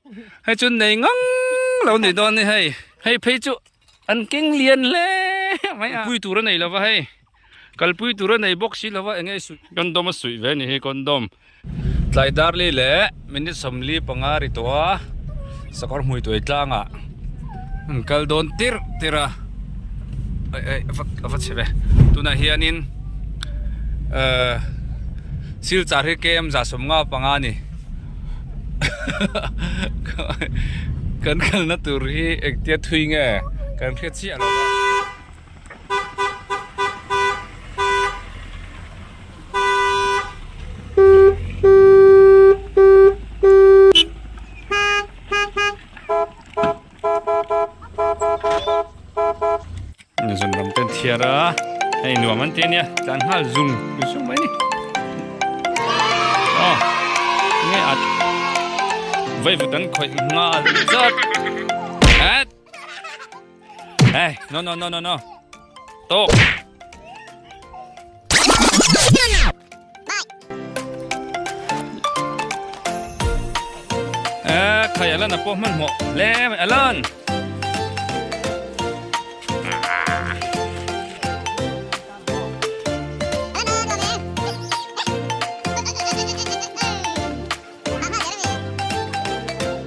Hei chu nei ngang lo ni dawn ni hei. Hei phei chu an keng lian hle mai a. Pui tur a nei lova hei. Kalpui tur a nei bawk si lova enge suih condom a suih ve a ni hi condom. Tlai darli leh minute 45 ri tawh a sakawr hmui tuai tlangah an kal dawn tirh tirh a a va chhe ve tunah hianin ehh silchar hi km 155 a ni kan kalna tur hi engtia thui nge kan hriat chiah lo a. Zun lam ten thiar a hei nuam an ti ania tlan nghal zung zung mai ni aw nge at vaivut an khawih nghal zat at Hey, no no no no no. Tok. Eh, khai alan apo hman hmawh le mai alan.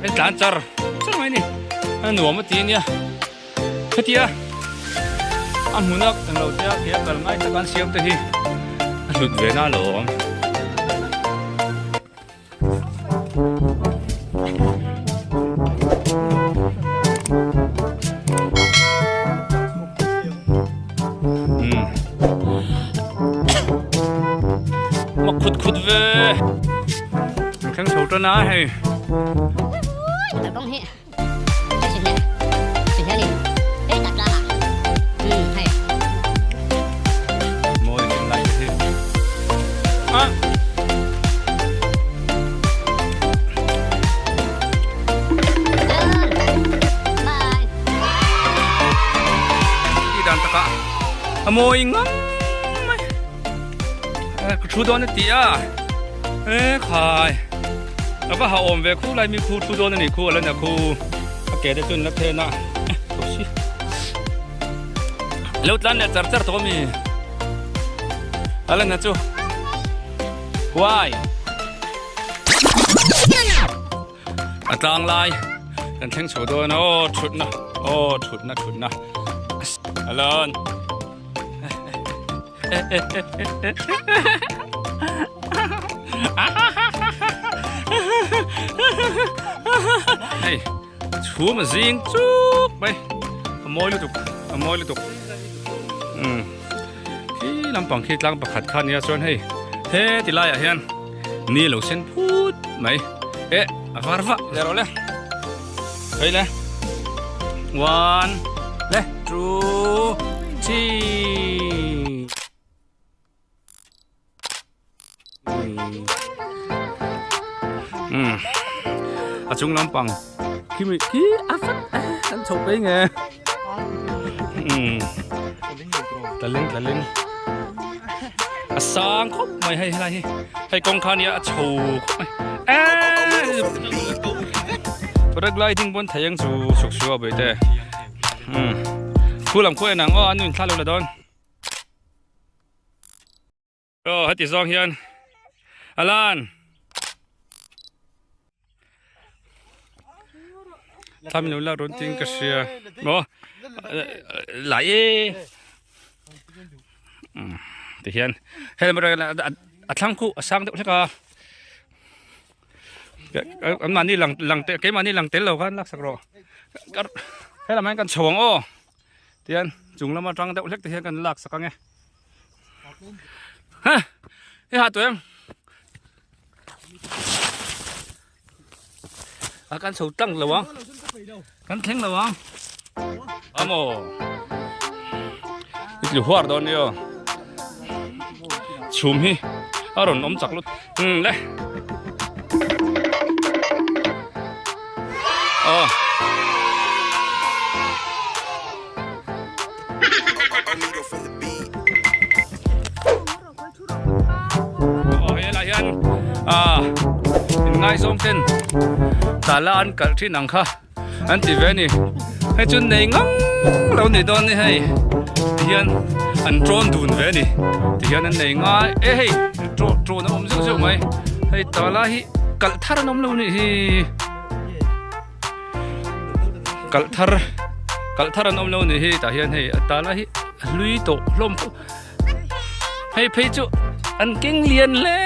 Hei tlan char char mai ni a nuam a ti ania hetia a hmun a kan lo tia khi a kal ngai tak an siam te hi a hlut ve na lo awm. Mak khut khut ve. An thleng chho tan a hei. Mawi in lai te hi. Ah. Tih dan takah a mawi ngang mai ka thu dawn a ti a e khai a va ha awm ve khu lai mi khu thu dawn a ni khu a la nia khu a ke te chuan la then a lo tlan leh char char tawh a mi a la nia chu why. A tlang lai kan thleng chho dawn a aw thutna aw thutna thutna alon hei chhum a zing chuk mai a mawi lutuk a mawi lutuk um khi lampang khi tlang pakhat kha nia chuan hei he ti laiah hian ni lo sen phut mai e a var vah le rawh le hei le one le two three a chung lampang khi mi khi a fat an chho pe nge tlaling tlaling a sang khawp mai hei helai hi hei kawng kha nia a chho khawp mai paragliding pawn thei ang chu chhuk chhuk a bawihte khu lam khu en ang aw an inthla lo la dawn. Aw heti zawng hian a lan thlam lo la rawn tin ka hria maw lai e ti hian hei a thlang khu a sang deuh hlek a an mahni lang lang te keimahni lang tel lo khan lak sak rawh helamah hian kan chho ang aw tihian chung lama tang deuh hlek te hian kan lak sak ang e. Ha, he ha tuem. A kan chho tlang lo ang. Kan thleng lo ang. Amo. Itlu huar dawn ni o. Chhum hi a rawn awm chak lut. Um le. Oh. Aw helai hian ah. Inngaizawng ten tala an kalh thin ang kha an ti ve a ni. Hei chu nei ngang lo ni dawn ni hei tihian an trawn dun ve a ni. Tihian an nei ngai e hei trawn a awm zeuh zeuh mai. Hei tala hi kalh thar an awm lo nih hi. Kalh thar kalh thar an awm lo nih hi tah hian hei a tala hi a hlui tawh hlawm khawp hei phei chu an keng lian hle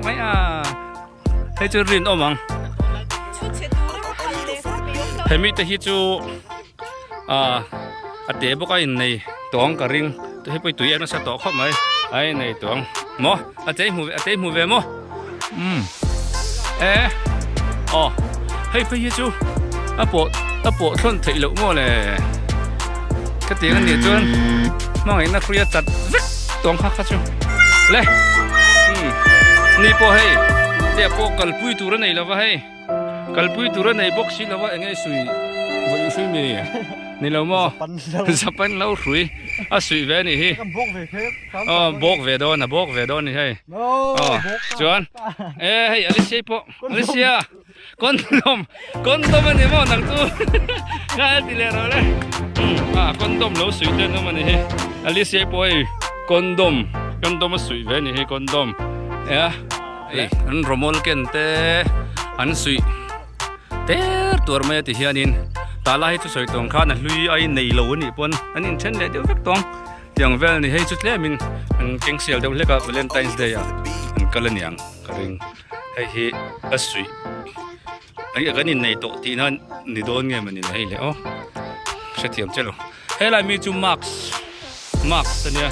mai a hei chu rinawm ang hemi te hi chu ah a te bawk a innei tawng ka ring hei pawh hi tui em nasa tawh khawp mai a innei tawng maw a chei hmu a chei hmu ve maw umm e aw hei phei hi chu a pawh a pawh thlawn theih loh maw le ka tiang a nih chuan hmangaihna hruia chat vek tawng kha kha chu le umm ni pawh hei te pawh kalpui tur a nei lova hei. Kalpui tur a nei bawk si lova enge sui vawi hrui mi ni lo maw Japan lo hrui a suih ve a nih hi aw bawk ve dawn a bawk ve dawn a ni hei aw chuan e hei Alicia pawh Alicia condom condom a ni maw nang chu ka ti leh rawh le a condom lo suih te an awm a ni hi Alicia pawh hei condom condom a suih ve a ni hi condom e Hei an rawmawl ken te an suih ter tuar mai a ti hianin tah lai hi chu sawi tawng khan a hlui a innei lo a nih pawn an inthen leh deuh vek tawng tiang vel a ni hei chu tlemin an keng sial deuh hlek a valentine's day ah an kal a niang ka ring hei hi a suih kan innei tawh tihna ni dawn nge mawni le hei le aw hrethiam che lo. Helai mi chu mask mask a nia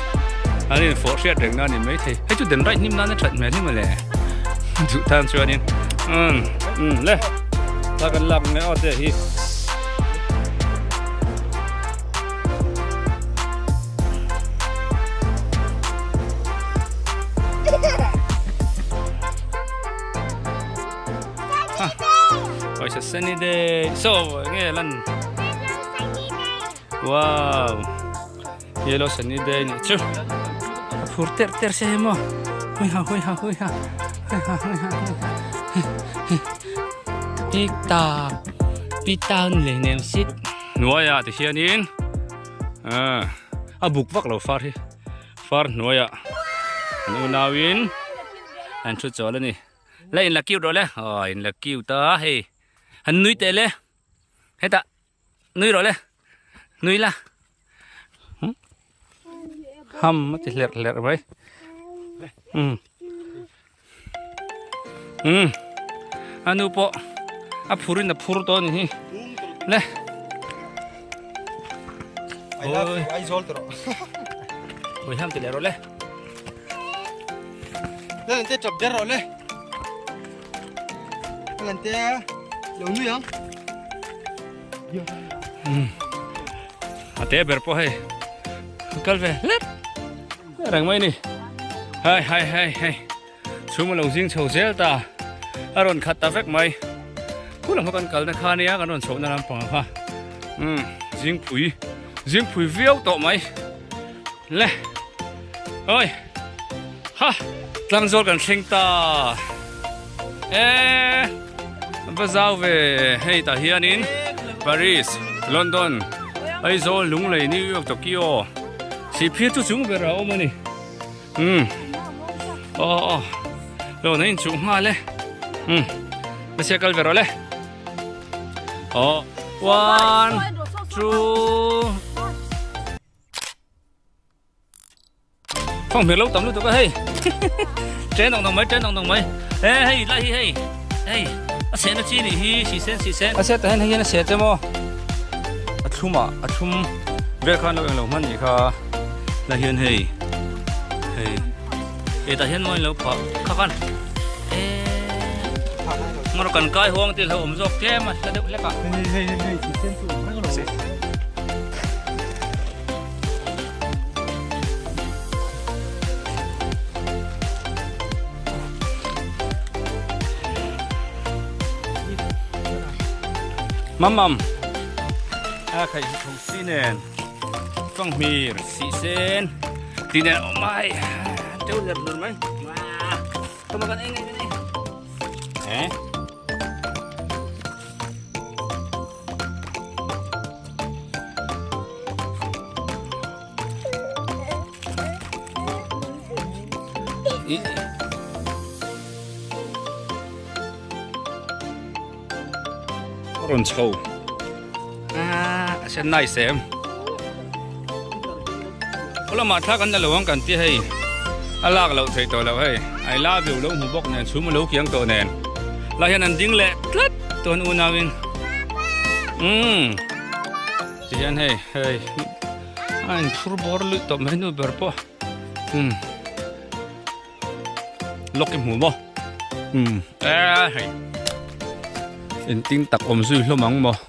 an infawh hriat reng na a ni maithei hei chu den raih hnim nan a that hmel hi mawle duh tan chuanin umm umm le ta kan lak nge aw te hi. Oh, it's a sunny day. So, nge lan. Wow. Yellow sunny day ni chu. Phur ter ter se mo. Hui ha hui ha hui ha. Hui ha hui ha. Tik tak. Pitan le nem sit. Nuaya ti hianin. Ah, a buk vak lo far hi. Far hnuaiah an unauin an thu chawl a ni. La in la cute rawh le aw in la cute a hei han nui teh le hetah nui rawh le nui la ham a ti hlerh hlerh mai um um a nu pawh a phur in a phur tawh a ni hi le Aizawl tawh rawh ui ham ti leh rawh le. Lan te chap der rawh le. Lan te lo nui ang. A te ber pawh hei. Kal ve hlep. Reng mai ni. Hai hai hai hei. Chhum a lo zing chho zel ta. A rawn khat ta vek mai. Khu lam kha kan kalna kha nia kan rawn chhohna lampang kha. Um zingpui zingpui viau tawh mai. Le oi ha tlangzawl kan thleng ta e va zau ve hei tah hianin Paris London Aizawl Lunglei New York Tokyo sihphir chu chung ber a awm a ni um aw aw lo na inchuh nghal e um nasa kal ve rawh le. Aw one two Phong hmel lo tam lutuk a hei Chen dong dong mai chen dong dong mai e hei lai hi hei hei a seh na chi nih hi si sen si sen a seh ta hen hei hian a seh che maw a thlum ah a thlum vel khan lo englo hman nih kha lai hian hei hei e tah hian maw in lo phah kha khan e ngawr kan kai huang te lo awm zawk tlem a hla deuh hlek ah Hei hei hei hei si sen chu awm reng lo. Mam mam a khai hi tho si nen fanghmir si sen ti nen oh my teu ler lur mai kama kan ei ngai kan ei. Eh? Rawn chho a sen nice em lamah thla kan la lo ang kan ti hei a lak loh theih tawh loh hei I love you lo hmu bawk nen chhum a lo kiang tawh nen lah hian an ding leh tlat tawn unau in umm ti hian hei hei a in phur bawr luih tawh mai nu ber pawh umm lawk i hmu maw umm e hei engtin tak awm zui hlawm ang maw.